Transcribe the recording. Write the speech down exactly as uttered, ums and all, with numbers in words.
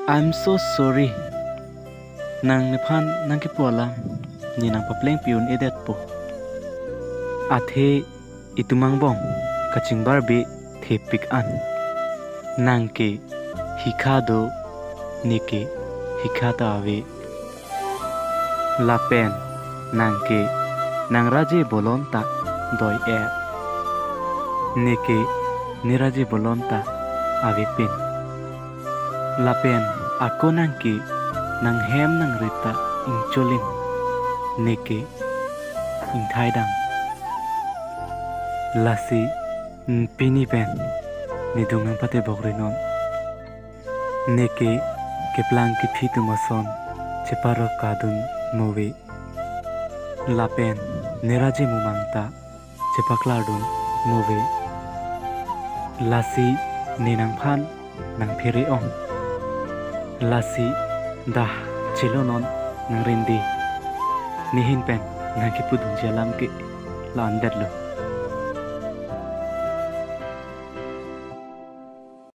I'm so sorry. Nang nephan nangkipu alam ne nangpapleng pi un-edetpo. Athe itum angbong kachingbarbe thepik an. Nang ke hikha do, ne ke hikha ta ave. Lapen nang ke nang raje bolon ta doi-er. Ne ke ne raje bolon ta avepin. Lapen ako nang ke nang hem nang rit ta ingcholin. Ne ke ingthaidam. Lasi pini pen ne dung nangpatebok rinon. Ne ke keplang kephi atum ason cheparok kadun move. Lapen ne raje mumang ta chepaklardun move. Lasi ne nangphan nangphere-ong. Lasi dah chelonon nang rindi. Nehin pen nangkipudunji alam ke la-andetlo.